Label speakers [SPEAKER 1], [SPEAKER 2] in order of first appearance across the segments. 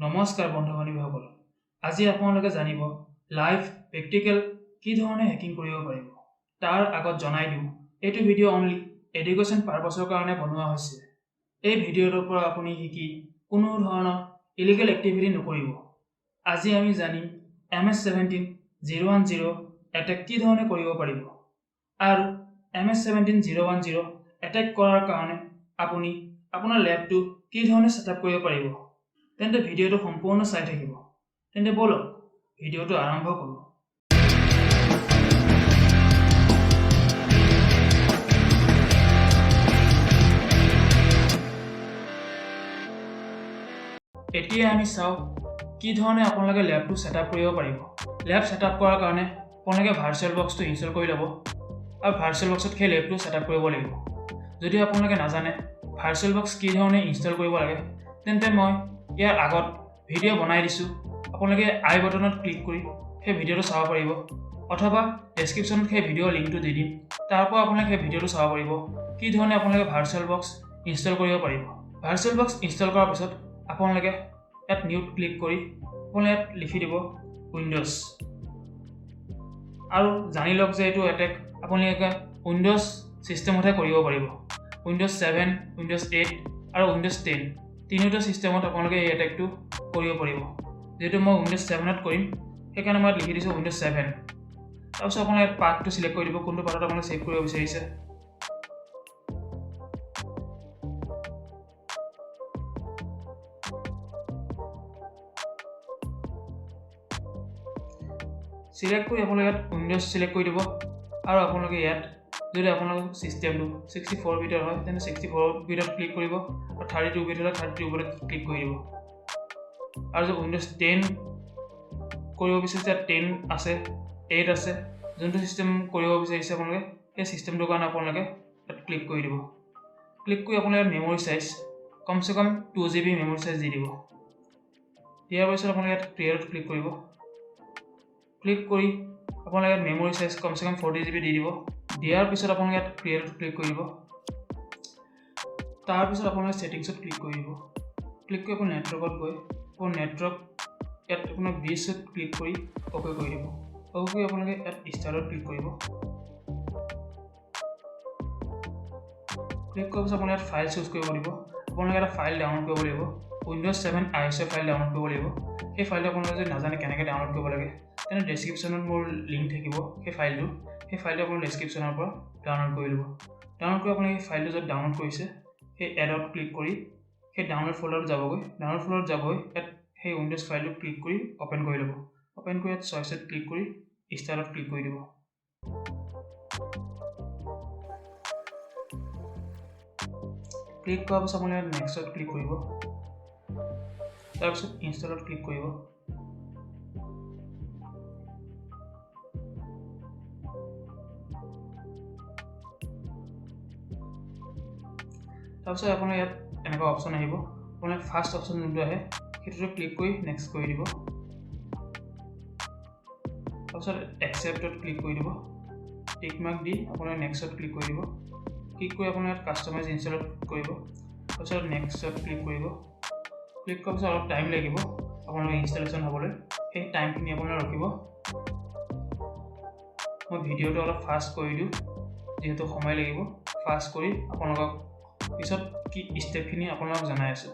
[SPEAKER 1] নমস্কাৰ বন্ধু বান্ধৱীসকল, আজি আপোনালোকে জানিব লাইভ প্ৰেক্টিকেল কি ধৰণে হেকিং কৰিব পাৰিব। তাৰ আগত জনাই দিওঁ, এইটো ভিডিঅ' অনলি এডুকেশ্যন পাৰপাছৰ কাৰণে বনোৱা হৈছে। এই ভিডিঅ'টোৰ পৰা আপুনি শিকি কোনো ধৰণৰ ইলিগেল এক্টিভিটি নকৰিব। আজি আমি জানিম MS 17 010 attack কি ধৰণে কৰিব পাৰিব আৰু MS 17 010 attack কৰাৰ কাৰণে আপুনি আপোনাৰ লেবটো কি ধৰণে ছেটআপ কৰিব পাৰিব। তেন্তে ভিডিঅ'টো সম্পূৰ্ণ চাই থাকিব। তেন্তে ব'লক, ভিডিঅ'টো আৰম্ভ কৰোঁ। এতিয়া আমি চাওঁ কি ধৰণে আপোনালোকে লেবটো ছেটআপ কৰিব পাৰিব। লেব ছেটআপ কৰাৰ কাৰণে আপোনালোকে ভাৰ্চুৱেল বক্সটো ইনষ্টল কৰি ল'ব আৰু ভাৰ্চুৱেল বক্সত সেই লেবটো ছেটআপ কৰিব লাগিব। যদি আপোনালোকে নাজানে ভাৰ্চুৱেল বক্স কি ধৰণে ইনষ্টল কৰিব লাগে, তেন্তে মই ইয়াৰ আগত ভিডিঅ' বনাই দিছোঁ। আপোনালোকে আই বটনত ক্লিক কৰি সেই ভিডিঅ'টো চাব পাৰিব অথবা ডেছক্ৰিপশ্যনত সেই ভিডিঅ'ৰ লিংকটো দি দিম। তাৰ পৰা আপোনালোকে সেই ভিডিঅ'টো চাব পাৰিব কি ধৰণে আপোনালোকে ভাৰ্চুৱেল বক্স ইনষ্টল কৰিব পাৰিব। ভাৰ্চুৱেল বক্স ইনষ্টল কৰাৰ পিছত আপোনালোকে ইয়াত নিউত ক্লিক কৰি আপোনালোকে ইয়াত লিখি দিব উইণ্ড'জ আৰু জানি লওক যে এইটো এটেক আপোনালোকে উইণ্ড'জ ছিষ্টেমতহে কৰিব পাৰিব। উইণ্ড'জ 7, উইণ্ড'জ 8 আৰু উইণ্ড'জ 10 তিনিওটা ছিষ্টেমত আপোনালোকে এই এটেকটো কৰিব পাৰিব। যিহেতু মই উইণ্ড'জ 7ত কৰিম, সেইকাৰণে মই ইয়াত লিখি দিছোঁ উইণ্ড'জ 7। তাৰপিছত আপোনালোকে ইয়াত পাথটো চিলেক্ট কৰি দিব, কোনটো পাথত আপোনালোকে ছেভ কৰিব বিচাৰিছে। চিলেক্ট কৰি আপোনালোকে ইয়াত উইণ্ড'জ চিলেক্ট কৰি দিব আৰু আপোনালোকে ইয়াত যদি আপোনালোকৰ ছিষ্টেমটো 64 বিটৰ হয়, তেন্তে 64 বিটত ক্লিক কৰিব আৰু 32 বিট হ'লে 32 বিটত ক্লিক কৰি দিব। আৰু যদি উইণ্ড'জ 10 কৰিব বিচাৰিছে, 10 আছে, 8 আছে, যোনটো ছিষ্টেম কৰিব বিচাৰিছে আপোনালোকে, সেই ছিষ্টেমটোৰ কাৰণে আপোনালোকে ইয়াত ক্লিক কৰি দিব। ক্লিক কৰি আপোনালোকে মেম'ৰি চাইজ কমচে কম 2 GB memory size দি দিব। দিয়াৰ পিছত আপোনালোকে ইয়াত ক্ৰিয়েটত ক্লিক কৰিব। ক্লিক কৰি আপোনালোকে ইয়াত মেম'ৰি চাইজ কমচে কম 40 GB দি দিব। দিয়াৰ পিছত আপোনালোকে ইয়াত ক্ৰিয়েটত ক্লিক কৰিব। তাৰপিছত আপোনালোকে ছেটিংছত ক্লিক কৰি দিব। ক্লিক কৰি আপুনি নেটৱৰ্কত গৈ আপোনাৰ নেটৱৰ্ক ইয়াত আপোনাৰ ব্ৰিজত ক্লিক কৰি অ'কে কৰি দিব। অ'কে কৰি আপোনালোকে ইয়াত ষ্টাৰ্টত ক্লিক কৰিব। ক্লিক কৰাৰ পিছত আপোনালোকে ইয়াত ফাইল চুজ কৰিব দিব। আপোনালোকে এটা ফাইল ডাউনলোড কৰিব লাগিব। উইণ্ড'জ 7 ISO file download কৰিব লাগিব। সেই ফাইলটো আপোনালোকে যদি নাজানে কেনেকৈ ডাউনলোড কৰিব লাগে, তেনে ডেছক্ৰিপশ্যনত মোৰ লিংক থাকিব সেই ফাইলটো। সেই ফাইলটো আপুনি ডেছক্ৰিপশ্যনৰ পৰা ডাউনলোড কৰি ল'ব। ডাউনলোড কৰি আপুনি সেই ফাইলটো য'ত ডাউনলোড কৰিছে, সেই এডত ক্লিক কৰি সেই ডাউনলোড ফ'ল্ডাৰত যাবগৈ। ডাউনলোড ফ'ল্ডাৰত যাবগৈ ইয়াত সেই উইণ্ড'জ ফাইলটো ক্লিক কৰি অ'পেন কৰি ল'ব। অ'পেন কৰি ইয়াত চইচত ক্লিক কৰি ষ্টাৰ্টত ক্লিক কৰি দিব। ক্লিক কৰাৰ পিছত আপুনি ইয়াত নেক্সটত ক্লিক কৰিব। তাৰপিছত ইনষ্টলত ক্লিক কৰিব। তাৰপিছত আপোনাৰ ইয়াত এনেকুৱা অপশ্যন আহিব। আপোনাৰ ফাৰ্ষ্ট অপশ্যন যোনটো আহে, সেইটোতে ক্লিক কৰি নেক্সট কৰি দিব। তাৰপিছত একচেপ্টত ক্লিক কৰি দিব। টিক মাৰ্ক দি আপোনাৰ নেক্সটত ক্লিক কৰি দিব। ক্লিক কৰি আপোনাৰ ইয়াত কাষ্টমাইজ ইনষ্টলত কৰিব। তাৰপিছত নেক্সটত ক্লিক কৰিব। ক্লিক কৰাৰ পিছত অলপ টাইম লাগিব আপোনালোকৰ ইনষ্টলেশ্যন হ'বলৈ। সেই টাইমখিনি আপোনালোকে ৰখিব। মই ভিডিঅ'টো অলপ ফাষ্ট কৰি দিওঁ, যিহেতু সময় লাগিব। ফাষ্ট কৰি আপোনালোকক পিছত কি ষ্টেপখিনি আপোনালোকক জনাই আছোঁ।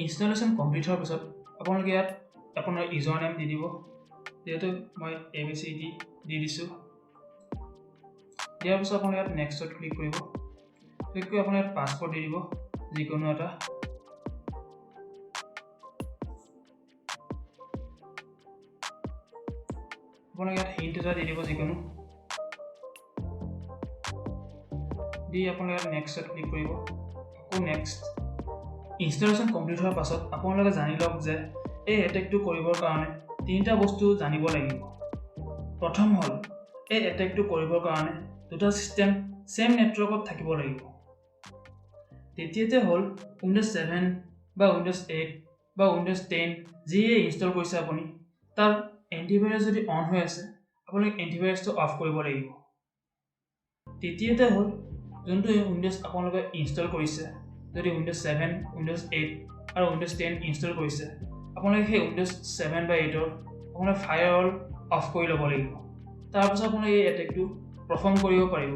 [SPEAKER 1] ইনষ্টলেশ্যন কমপ্লিট হোৱাৰ পিছত আপোনালোকে ইয়াত আপোনাৰ ইউজাৰ নেম দি দিব। যিহেতু মই এ বি চি ডি দি দিছোঁ। দিয়াৰ পিছত আপোনালোকে ইয়াত নেক্সটত ক্লিক কৰিব। ক্লিক কৰি আপোনালোকে ইয়াত পাছৱৰ্ড দি দিব যিকোনো এটা। আপোনালোকে ইয়াত হিণ্ট এটা দি দিব যিকোনো। দি আপোনালোকে ইয়াত নেক্সটত ক্লিক কৰিব। আকৌ নেক্সট। ইনষ্টলেশ্যন কমপ্লিট হোৱাৰ পাছত আপোনালোকে জানি লওক যে এই এটেকটো কৰিবৰ কাৰণে তিনিটা বস্তু জানিব লাগিব। প্ৰথম হ'ল, এই এটেকটো কৰিবৰ কাৰণে দুটা ছিষ্টেম ছেইম নেটৱৰ্কত থাকিব লাগিব। দ্বিতীয়তে হ'ল উইণ্ড'জ 7 বা উইণ্ড'জ 8 বা উইণ্ড'জ 10 যিয়ে ইনষ্টল কৰিছে আপুনি, তাৰ এণ্টিভাইৰাছ যদি অন হৈ আছে আপোনালোকে এণ্টিভাইৰাছটো অফ কৰিব লাগিব। তৃতীয়তে হ'ল যোনটো উইণ্ড'জ আপোনালোকে ইনষ্টল কৰিছে, যদি উইণ্ড'জ 7, উইণ্ড'জ 8 আৰু উইণ্ড'জ 10 ইনষ্টল কৰিছে, আপোনালোকে সেই উইণ্ড'জ 7 বা 8ৰ আপোনালোকে ফায়াৰৱাল অফ কৰি ল'ব লাগিব। তাৰপাছত আপোনালোকে এই এটেকটো পাৰফৰ্ম কৰিব পাৰিব।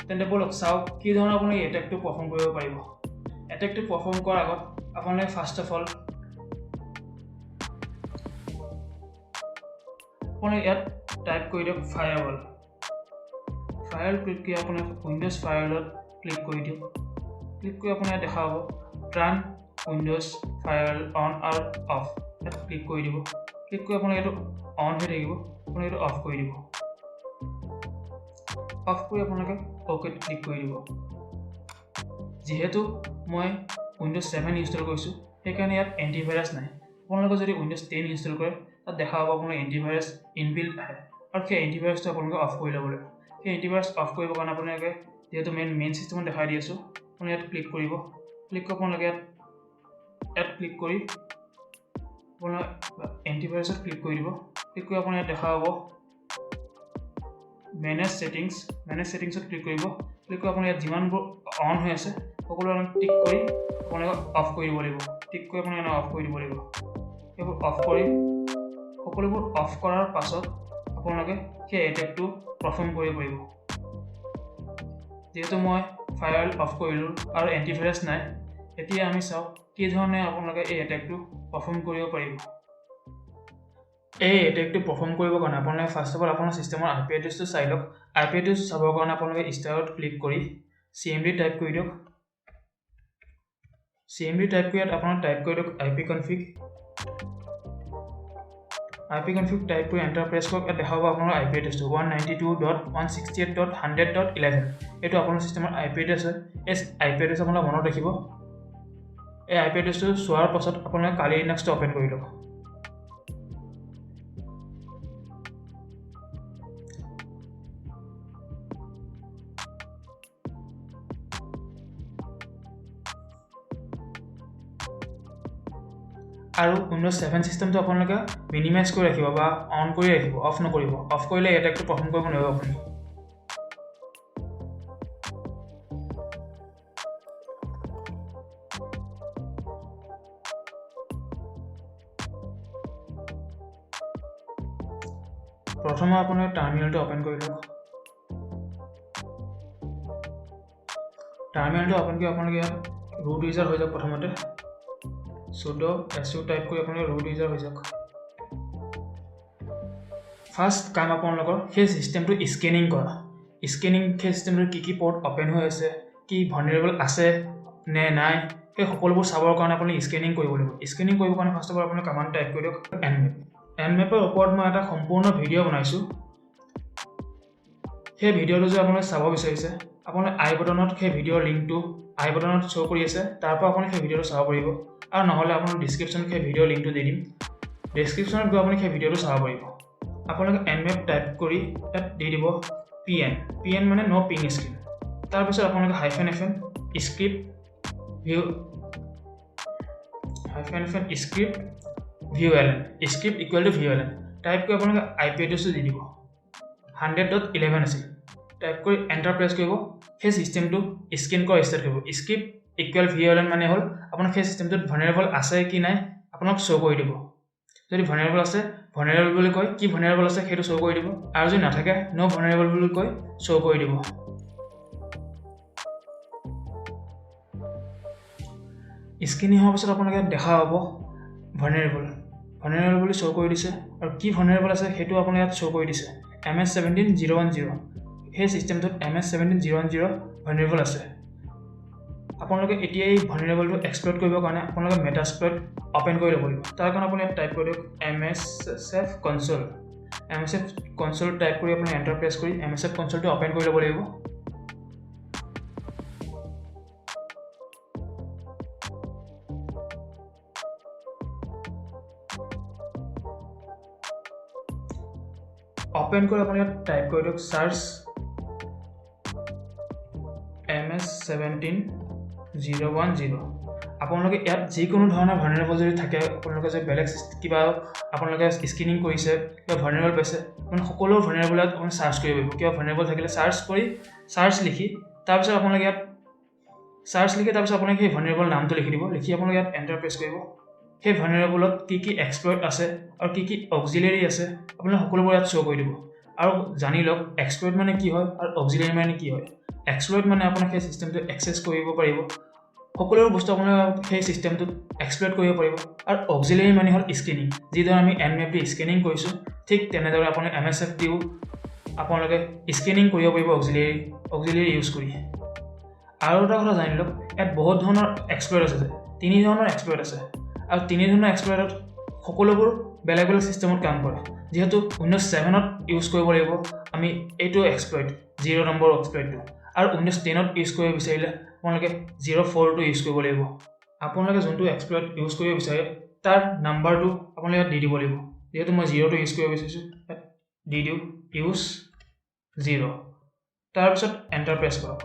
[SPEAKER 1] তেন্তে ব'লক চাওক কি ধৰণৰ আপোনালোকে এই এটেকটো পাৰফৰ্ম কৰিব পাৰিব। এটেকটো পাৰফৰ্ম কৰাৰ আগত আপোনালোকে ফাৰ্ষ্ট অফ অল আপোনালোকে ইয়াত টাইপ কৰি দিয়ক ফায়াৰৱাল। ফায়াৰৱাল ক্লিক কৰি আপোনালোকে উইণ্ড'জ ফায়াৰৱালত ক্লিক কৰি দিয়ক। ক্লিক কৰি আপোনালোকে দেখা পাব টাৰ্ণ উইণ্ড'জ ফায়াৰৱাল অন আৰু অফ, ইয়াত ক্লিক কৰি দিব। ক্লিক কৰি আপোনালোকে এইটো অন হৈ থাকিব, আপোনালোকে এইটো অফ কৰি দিব। অফ কৰি আপোনালোকে অ'কেত ক্লিক কৰি দিব। যিহেতু মই উইণ্ড'জ 7 ইনষ্টল কৰিছোঁ সেইকাৰণে ইয়াত এণ্টিভাইৰাছ নাই। আপোনালোকে যদি উইণ্ড'জ 10 ইনষ্টল কৰে তাত দেখা পাব আপোনালোকে এণ্টিভাইৰাছ ইনবিল্ট আহে আৰু সেই এণ্টিভাইৰাছটো আপোনালোকে অফ কৰি ল'ব লাগিব। সেই এণ্টিভাইৰাছ অফ কৰিবৰ কাৰণে আপোনালোকে যিহেতু মেইন চিষ্টেমত দেখাই দি আছোঁ, আপুনি ইয়াত ক্লিক কৰিব। ক্লিক কৰি আপোনালোকে ইয়াত ক্লিক কৰি আপোনাৰ এণ্টিভাইৰাছত ক্লিক কৰি দিব। ক্লিক কৰি আপোনাৰ ইয়াত দেখা পাব মেনেজ ছেটিংছ, মেনেজ ছেটিংছত ক্লিক কৰিব। ক্লিক কৰি আপোনাৰ ইয়াত যিমানবোৰ অন হৈ আছে সকলো টিক কৰি আপোনালোকে অফ কৰি দিব লাগিব। টিক কৰি আপোনালোকে অফ কৰি দিব লাগিব। সেইবোৰ অফ কৰি সকলোবোৰ অফ কৰাৰ পাছত আপোনালোকে সেই এটেকটো পাৰফৰ্ম কৰিব পাৰিব। যিহেতু মই ফায়াৰৱাল অফ কৰিলোঁ আৰু এণ্টিভাইৰাছ নাই, এতিয়া আমি চাওঁ কি ধৰণে আপোনালোকে এই এটেকটো পাৰফৰ্ম কৰিব পাৰিব। এই এটেকটো পাৰফৰ্ম কৰিবৰ কাৰণে আপোনালোকে ফাৰ্ষ্ট অফ অল আপোনাৰ চিষ্টেমৰ আই পি এড্ৰেছটো চাই লওক। আই পি এড্ৰেছ চাবৰ কাৰণে আপোনালোকে ষ্টাৰত ক্লিক কৰি চি এম ডি টাইপ কৰি দিয়ক। চি এম ডি টাইপ কৰি ইয়াত আপোনালোকে টাইপ কৰি দিয়ক I P config. I P config type কৰি এণ্টাৰ প্ৰেছ কৰক। ইয়াত দেখা পাব আপোনাৰ আই পি এড্ৰেছটো 192.168.100.11। এইটো আপোনাৰ চিষ্টেমৰ আই পি এড্ৰেছ হয়। এই আই পি এড্ৰেছ আপোনালোকে মনত ৰাখিব। এই আই পি এড্ৰেছটো চোৱাৰ পাছত আপোনালোকে কালি লিনাক্সটো অ'পেন কৰি ল'ব। আৰু উইণ্ড'জ 7 চিষ্টেমটো আপোনালোকে মিনিমাইজ কৰি ৰাখিব বা অন কৰি ৰাখিব, অফ নকৰিব। অফ কৰিলে এই এটেকটো পাৰফৰ্ম কৰিব নোৱাৰিব আপুনি। প্ৰথমে আপোনালোকে টাৰ্মিনেলটো অ'পেন কৰি লওক। টাৰ্মিনেলটো অ'পেন কৰি আপোনালোকে ইয়াত ৰুট ইউজাৰ হৈ যাওক। প্ৰথমতে sudo su type কৰি আপোনালোকে ৰুট ইউজাৰ হৈ যাওক। ফাৰ্ষ্ট কাম আপোনালোকৰ সেই চিষ্টেমটো স্কেনিং কৰা। স্কেনিং সেই চিষ্টেমটোৰ কি কি পৰ্ট অ'পেন হৈ আছে, কি ভালনাৰেবল আছে নে নাই, সেই সকলোবোৰ চাবৰ কাৰণে আপুনি স্কেনিং কৰিব লাগিব। স্কেনিং কৰিবৰ কাৰণে ফাৰ্ষ্ট অফ অল আপুনি কমাণ্ড টাইপ কৰি দিয়ক এনমেপ। এনমেপৰ ওপৰত মই এটা সম্পূৰ্ণ ভিডিঅ' বনাইছোঁ। সেই ভিডিঅ'টো যদি আপোনালোকে চাব বিচাৰিছে, আপোনালোকে আই বটনত সেই ভিডিঅ'ৰ লিংকটো আই বটনত শ্ব' কৰি আছে, তাৰ পৰা আপুনি সেই ভিডিঅ'টো চাব পাৰিব। আৰু নহ'লে আপোনাৰ ডিছক্ৰিপশ্যনত সেই ভিডিঅ'ৰ লিংকটো দি দিম, ডিছক্ৰিপশ্যনত গৈ আপুনি সেই ভিডিঅ'টো চাব পাৰিব। আপোনালোকে এনমেপ টাইপ কৰি ইয়াত দি দিব পি এন। পি এন মানে ন' পিং স্ক্ৰীন। তাৰপিছত আপোনালোকে hyphen F N script view, hyphen F N script view L N, script equal to view L N type কৰি আপোনালোকে আই পি এড্ৰেছটো দি দিব। 100.11 আছিল, টাইপ কৰি এণ্টাৰ প্ৰেছ কৰিব। সেই চিষ্টেমটো স্কেন কৰা ষ্টাৰ্ট কৰিব। Script equal V L N মানে হ'ল আপোনাৰ সেই চিষ্টেমটোত ভালনাৰেবল আছে কি নাই আপোনাক শ্ব' কৰি দিব। যদি ভালনাৰেবল আছে ভালনাৰেবল বুলি কয়, কি ভালনাৰেবল আছে সেইটো শ্ব' কৰি দিব। আৰু যদি নাথাকে ন' ভালনাৰেবল বুলি কৈ শ্ব' কৰি দিব। স্কেনিং হোৱাৰ পাছত আপোনালোকে দেখা পাব ভালনাৰেবল, ভালনাৰেবল বুলি শ্ব' কৰি দিছে। আৰু কি ভালনাৰেবল আছে সেইটো আপোনালোকে ইয়াত শ্ব' কৰি দিছে। M S 17 010, সেই চিষ্টেমটোত M S 17 010 vulnerable আছে। আপোনালোকে এতিয়া এই ভালনাৰেবলটো এক্সপ্লইট কৰিবৰ কাৰণে আপোনালোকে মেটাস্প্লইট অ'পেন কৰি ল'ব লাগিব। তাৰ কাৰণে আপুনি ইয়াত টাইপ কৰি দিয়ক M S F console. M S F console type কৰি আপুনি এণ্টাৰ প্ৰেছ কৰি এম এছ এফ কনচলটো অ'পেন কৰি ল'ব লাগিব। অ'পেন কৰি আপুনি ইয়াত টাইপ কৰি দিয়ক চাৰ্চ এম এছ MS 17 010। আপোনালোকে ইয়াত যিকোনো ধৰণৰ ভালনাৰেবল যদি থাকে, আপোনালোকে যে বেলেগ কিবা আপোনালোকে স্কেনিং কৰিছে, কিবা ভালনাৰেবল পাইছে, আপুনি সকলো ভালনাৰেবলত আপুনি চাৰ্চ কৰিব পাৰিব। কিবা ভালনাৰেবল থাকিলে চাৰ্চ কৰি, চাৰ্চ লিখি, তাৰপিছত আপোনালোকে ইয়াত চাৰ্চ লিখি, তাৰপিছত আপোনালোকে সেই ভালনাৰেবল নামটো লিখি দিব। লিখি আপোনালোকে ইয়াত এণ্টাৰ প্ৰেছ কৰিব। সেই ভালনাৰেবলত কি কি এক্সপ্লইট আছে আৰু কি কি অক্সিলেৰী আছে, আপোনালোকে সকলোবোৰ ইয়াত শ্ব' কৰি দিব। আৰু জানি লওক এক্সপ্লইট মানে কি হয় আৰু অক্সিলেৰী মানে কি হয়। এক্সপ্লইট মানে আপোনাক সেই চিষ্টেমটো এক্সেছ কৰিব পাৰিব, সকলোবোৰ বস্তু আপোনালোকে সেই চিষ্টেমটোত এক্সপ্লইট কৰিব পাৰিব। আৰু অক্সিলেৰী মানে হ'ল স্কেনিং। যিদৰে আমি এন মেপ দি স্কেনিং কৰিছোঁ, ঠিক তেনেদৰে আপুনি এম এছ এফ দিও আপোনালোকে স্কেনিং কৰিব পাৰিব অক্সিলেৰী ইউজ কৰি। আৰু এটা কথা জানি লওক, ইয়াত বহুত ধৰণৰ এক্সপ্লইট আছে, তিনি ধৰণৰ এক্সপ্লইট আছে আৰু তিনি ধৰণৰ এক্সপ্লইটত সকলোবোৰ বেলেগ বেলেগ চিষ্টেমত কাম কৰে। যিহেতু উইণ্ড'জ 7ত ইউজ কৰিব লাগিব আমি এইটো এক্সপ্লইট, 0 নম্বৰ এক্সপ্লইটটো, আৰু উইণ্ড'জ 10ত ইউজ কৰিব বিচাৰিলে আপোনালোকে 0 4টো ইউজ কৰিব লাগিব। আপোনালোকে যোনটো এক্সপ্লইট ইউজ কৰিব বিচাৰে, তাৰ নাম্বাৰটো আপোনালোকে ইয়াত দি দিব লাগিব। যিহেতু মই 0টো ইউজ কৰিব বিচাৰিছোঁ, ইয়াত দি দিওঁ ইউজ 0। তাৰপিছত এণ্টাৰ প্ৰেছ কৰক।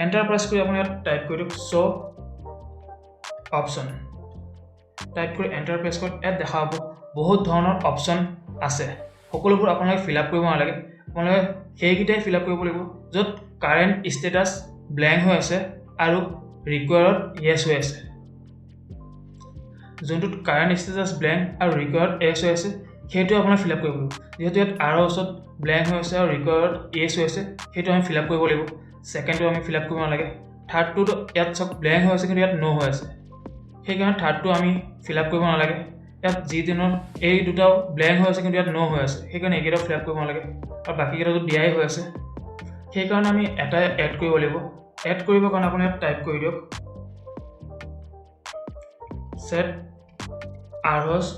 [SPEAKER 1] এণ্টাৰ প্ৰেছ কৰি আপুনি ইয়াত টাইপ কৰি দিয়ক শ্ব' অপশ্যন। টাইপ কৰি এণ্টাৰ প্ৰেছ কৰক। ইয়াত দেখা পাব বহুত ধৰণৰ অপশ্যন আছে। সকলোবোৰ আপোনালোকে ফিল আপ কৰিব নালাগে। আপোনালোকে সেইকেইটাই ফিল আপ কৰিব লাগিব য'ত কাৰেণ্ট ষ্টেটাছ ব্লেংক হৈ আছে আৰু ৰিকুৱাৰ্ড য়েছ হৈ আছে। যোনটোত কাৰেণ্ট ষ্টেটাছ ব্লেংক আৰু ৰিকুৱাৰ্ড য়েছ হৈ আছে, সেইটো আপোনাৰ ফিল আপ কৰিব লাগিব। যিহেতু ইয়াত আৰ ওচৰত ব্লেংক হৈ আছে আৰু ৰিকুৱাৰ্ড য়েছ হৈ আছে, সেইটো আমি ফিল আপ কৰিব লাগিব। ছেকেণ্ডটো আমি ফিল আপ কৰিব নালাগে। থাৰ্ডটোতো ইয়াত চব ব্লেংক হৈ আছে, কিন্তু ইয়াত ন' হৈ আছে, সেইকাৰণে থাৰ্ডটো আমি ফিল আপ কৰিব নালাগে। ইয়াত যিদিনৰ এই দুটাও ব্লেংক হৈ আছে, কিন্তু ইয়াত ন' হৈ আছে, সেইকাৰণে এইকেইটাও ফিল আপ কৰিব নালাগে। আৰু বাকীকেইটাতো দিয়াই হৈ আছে, সেইকাৰণে আমি এটাই এড কৰিব লাগিব। এড কৰিবৰ কাৰণে আপুনি ইয়াত টাইপ কৰি দিয়ক ছেট আৰ হোষ্ট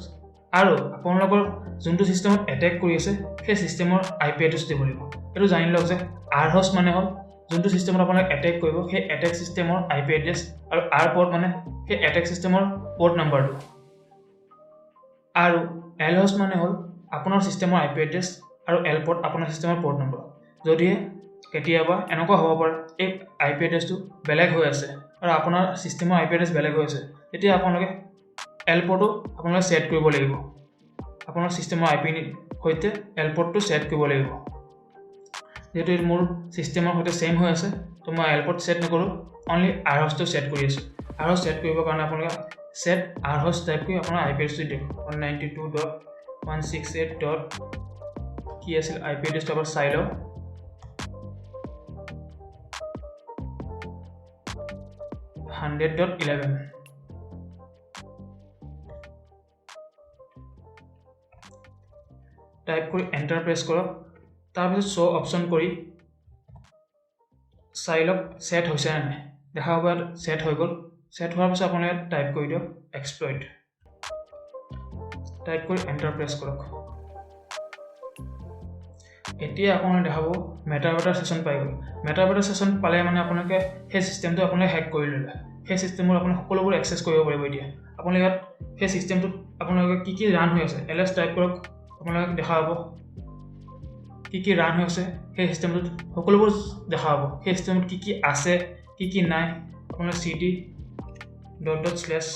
[SPEAKER 1] আৰু আপোনালোকৰ যোনটো ছিষ্টেমত এটেক কৰি আছে, সেই ছিষ্টেমৰ আই পি এড্ৰেছ দিব লাগিব। এইটো জানি লওক যে আৰ হোষ্ট মানে হ'ল যোনটো ছিষ্টেমত আপোনালোকে এটেক কৰিব, সেই এটেক ছিষ্টেমৰ আই পি এড্ৰেছ আৰু আৰ পৰ্ট মানে সেই এটেক ছিষ্টেমৰ পৰ্ট নাম্বাৰটো আৰু এল হোষ্ট মানে হ'ল আপোনাৰ ছিষ্টেমৰ আই পি এড্ৰেছ আৰু এল পৰ্ট আপোনাৰ ছিষ্টেমৰ পৰ্ট নম্বৰ। যদিহে কেতিয়াবা এনেকুৱা হ'ব পাৰে, এই আই পি এড্ৰেছটো বেলেগ হৈ আছে আৰু আপোনাৰ ছিষ্টেমৰ আই পি এড্ৰেছ বেলেগ হৈ আছে, তেতিয়া আপোনালোকে এল পৰ্টো আপোনালোকে ছেট কৰিব লাগিব। আপোনাৰ ছিষ্টেমৰ আই পি সৈতে এল পৰ্টটো ছেট কৰিব লাগিব। যিহেতু এইটো মোৰ ছিষ্টেমৰ সৈতে ছেইম হৈ আছে, ত' মই এল পৰ্ট ছেট নকৰোঁ, অনলি আৰ হোষ্টটো ছেট কৰি আছোঁ। আৰ হোষ্ট ছেট কৰিবৰ কাৰণে আপোনালোকে ছেট আৰ হোষ্ট টাইপ কৰি আপোনাৰ আই পি এড্ৰেছটো দিয়ক, 192.168 dot কি আছিল আই পি এড্ৰেছটো এবাৰ চাই লওঁ। 100.11। টাইপ কৰি এণ্টাৰ প্ৰেছ কৰক। তাৰপিছত শ্ব' অপশ্যন কৰি চাই লওক ছেট হৈছে নে নাই। দেখা পাব ইয়াত ছেট হৈ গ'ল। ছেট হোৱাৰ পিছত আপুনি ইয়াত টাইপ কৰি দিয়ক এক্সপ্লইট। টাইপ কৰি এণ্টাৰ প্ৰেছ কৰক। এতিয়া আপোনালোকে দেখাব মেটাৰবেটাৰ ছেশ্যন পাই গ'ল। মেটাৰবেটাৰ ছেশ্যন পালে মানে আপোনালোকে সেই ছিষ্টেমটো আপোনালোকে হেক কৰি ল'লে। সেই ছিষ্টেমৰ আপুনি সকলোবোৰ এক্সেছ কৰিব পাৰিব। এতিয়া আপোনালোকে ইয়াত সেই ছিষ্টেমটোত আপোনালোকে কি কি ৰান হৈ আছে, এল এছ টাইপ কৰক, আপোনালোকে দেখা পাব কি কি ৰান হৈ আছে। সেই ছিষ্টেমটোত সকলোবোৰ দেখা পাব, সেই ছিষ্টেমত কি কি আছে, কি কি নাই। আপোনালোকে cd dot dot slash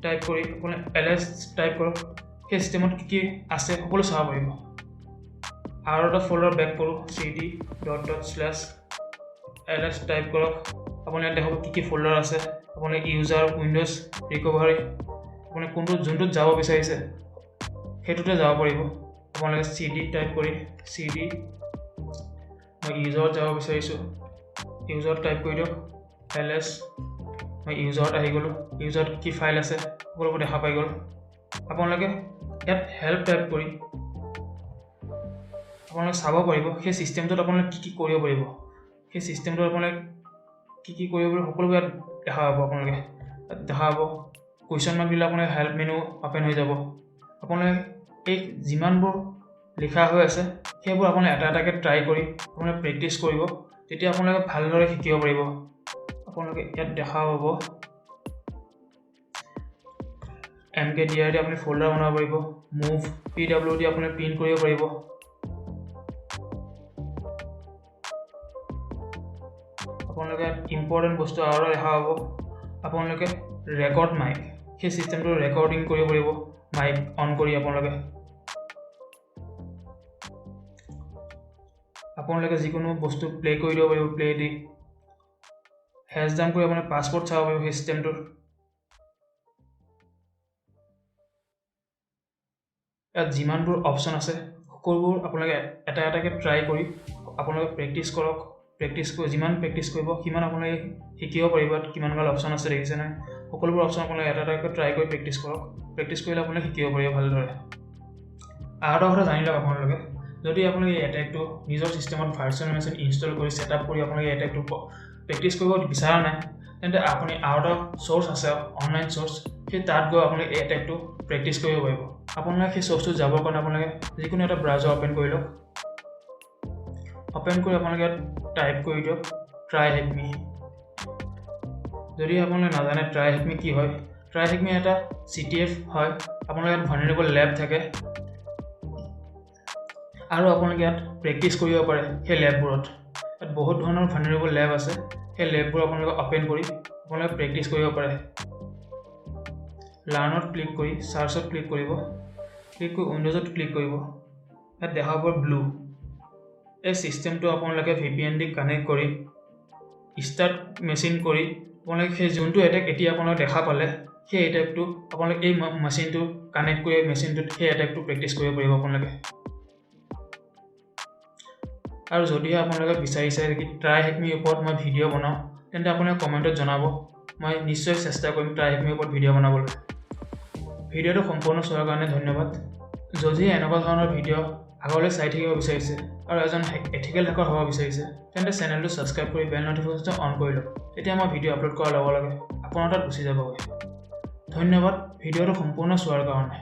[SPEAKER 1] type কৰি আপোনালোকে এল এছ টাইপ কৰক, সেই ছিষ্টেমত কি কি আছে সকলো চাব পাৰিব। আৰু এটা ফ'ল্ডাৰ বেক কৰোঁ, cd dot dot slash ls type কৰক। আপুনি ইয়াত দেখাব কি কি ফ'ল্ডাৰ আছে। আপুনি ইউজাৰ, উইণ্ড'জ, ৰিকভাৰী, আপুনি কোনটো যোনটোত যাব বিচাৰিছে সেইটোতে যাব পাৰিব। আপোনালোকে চি ডি টাইপ কৰি, চি ডি, মই ইউজাৰত যাব বিচাৰিছোঁ, ইউজাৰত টাইপ কৰি দিয়ক এল এছ। মই ইউজাৰত আহি গ'লোঁ। ইউজাৰত কি ফাইল আছে সকলোবোৰ দেখা পাই গ'ল। আপোনালোকে ইয়াত হেল্প টাইপ কৰি আপোনালোকে চাব পাৰিব সেই ছিষ্টেমটোত আপোনালোকে কি কি কৰিব পাৰিব। সেই ছিষ্টেমটোত আপোনালোকে কি কি কৰিব পাৰিব, সকলোবোৰ ইয়াত দেখা পাব। আপোনালোকে ইয়াত দেখা পাব, কুৱেশ্যন মাৰ্ক দিলে আপোনালোকে হেল্প মেনু অ'পেন হৈ যাব। আপোনালোকে এই যিমানবোৰ লিখা হৈ আছে, সেইবোৰ আপোনালোকে এটা এটাকৈ ট্ৰাই কৰি আপোনালোকে প্ৰেক্টিছ কৰিব, তেতিয়া আপোনালোকে ভালদৰে শিকিব পাৰিব। আপোনালোকে ইয়াত দেখা পাব এম কে ডি আৰ দি আপুনি ফ'ল্ডাৰ বনাব পাৰিব, মুভ, পি ডাব্লিউ দি আপুনি প্ৰিণ্ট কৰিব পাৰিব। আপোনালোকে ইয়াত ইম্পৰ্টেণ্ট বস্তু আৰু এটা দেখা পাব। আপোনালোকে ৰেকৰ্ড মাইক, সেই চিষ্টেমটো ৰেকৰ্ডিং কৰিব পাৰিব মাইক অন কৰি। আপোনালোকে যিকোনো বস্তু প্লে' কৰি দিব পাৰিব। প্লে' দি হেজ ডাউন কৰি আপোনালোকে পাছপৰ্ট চাব পাৰিব সেই চিষ্টেমটোৰ। ইয়াত যিমানবোৰ অপশ্যন আছে, সকলোবোৰ আপোনালোকে এটা এটাকৈ ট্ৰাই কৰি আপোনালোকে প্ৰেক্টিছ কৰক। প্ৰেক্টিছ কৰি যিমান প্ৰেক্টিছ কৰিব, সিমান আপোনালোকে শিকিব পাৰিব। ইয়াত কিমানগাল অপশ্যন আছে দেখিছেনে? সকলোবোৰ অপশ্যন আপোনালোকে এটা এটাকৈ ট্ৰাই কৰি প্ৰেক্টিছ কৰক। প্ৰেক্টিছ কৰিলে আপোনালোকে শিকিব পাৰিব ভালদৰে। আৰু এটা কথা জানি লওক আপোনালোকে, যদি আপোনালোকে এই এটেকটো নিজৰ চিষ্টেমত ভাৰ্চুৱেল মেচিন ইনষ্টল কৰি ছেট আপ কৰি আপোনালোকে এটেকটো প্ৰেক্টিছ কৰিব বিচৰা নাই, তেন্তে আপুনি আৰু এটা চ'ৰ্চ আছে, অনলাইন চ'ৰ্চ, সেই তাত গৈ আপোনালোকে এই এটেকটো প্ৰেক্টিছ কৰিব পাৰিব। আপোনালোকে সেই চ'ৰ্চটোত যাবৰ কাৰণে আপোনালোকে যিকোনো এটা ব্ৰাউজাৰ অ'পেন কৰি লওক। অ'পেন কৰি আপোনালোকে ইয়াত টাইপ কৰি দিয়ক ট্ৰাই হেকমি। যদি আপোনালোকে নাজানে ট্ৰাই হেকমি কি হয়, ট্ৰাই হেকমি এটা চিটিএফ হয়। আপোনালোকে ইয়াত ভালনাৰেবল লেব থাকে আৰু আপোনালোকে ইয়াত প্ৰেক্টিছ কৰিব পাৰে সেই লেববোৰত। ইয়াত বহুত ধৰণৰ ভালনাৰেবল লেব আছে। সেই লেববোৰ আপোনালোকে অ'পেন কৰি আপোনালোকে প্ৰেক্টিছ কৰিব পাৰে। লাৰ্ণত ক্লিক কৰি চাৰ্চত ক্লিক কৰিব। ক্লিক কৰি উইণ্ড'জত ক্লিক কৰিব। ইয়াত দেখা পাব ব্লু। এই চিষ্টেমটো আপোনালোকে ভিপিএন দি কানেক্ট কৰি, ষ্টাৰ্ট মেচিন কৰি আপোনালোকে সেই যোনটো এটেক এতিয়া আপোনালোকে দেখা পালে, সেই এটেকটো আপোনালোকে এই মেচিনটো কানেক্ট কৰি মেচিনটোত সেই এটেকটো প্ৰেক্টিছ কৰিব পাৰিব আপোনালোকে। আৰু যদিহে আপোনালোকে বিচাৰিছে কি ট্ৰাই হেকমিৰ ওপৰত মই ভিডিঅ' বনাওঁ, তেন্তে আপোনালোকে কমেণ্টত জনাব। মই নিশ্চয় চেষ্টা কৰিম ট্ৰাই হেকমিৰ ওপৰত ভিডিঅ' বনাবলৈ। ভিডিঅ'টো সম্পূৰ্ণ চোৱাৰ কাৰণে ধন্যবাদ। যদি এনেকুৱা ধৰণৰ ভিডিঅ' আগলৈ চাই থাকিব বিচাৰিছে আৰু এজন এথিকেল হেকাৰ হ'ব বিচাৰিছে, তেন্তে চেনেলটো ছাবস্ক্ৰাইব কৰি বেল নটিফিকেশ্যনটো অন কৰি লওক। তেতিয়া মই ভিডিঅ' আপলোড কৰাৰ লগে লগে আপোনাৰ তাত গুচি যাবগৈ। ধন্যবাদ ভিডিঅ'টো সম্পূৰ্ণ চোৱাৰ কাৰণে।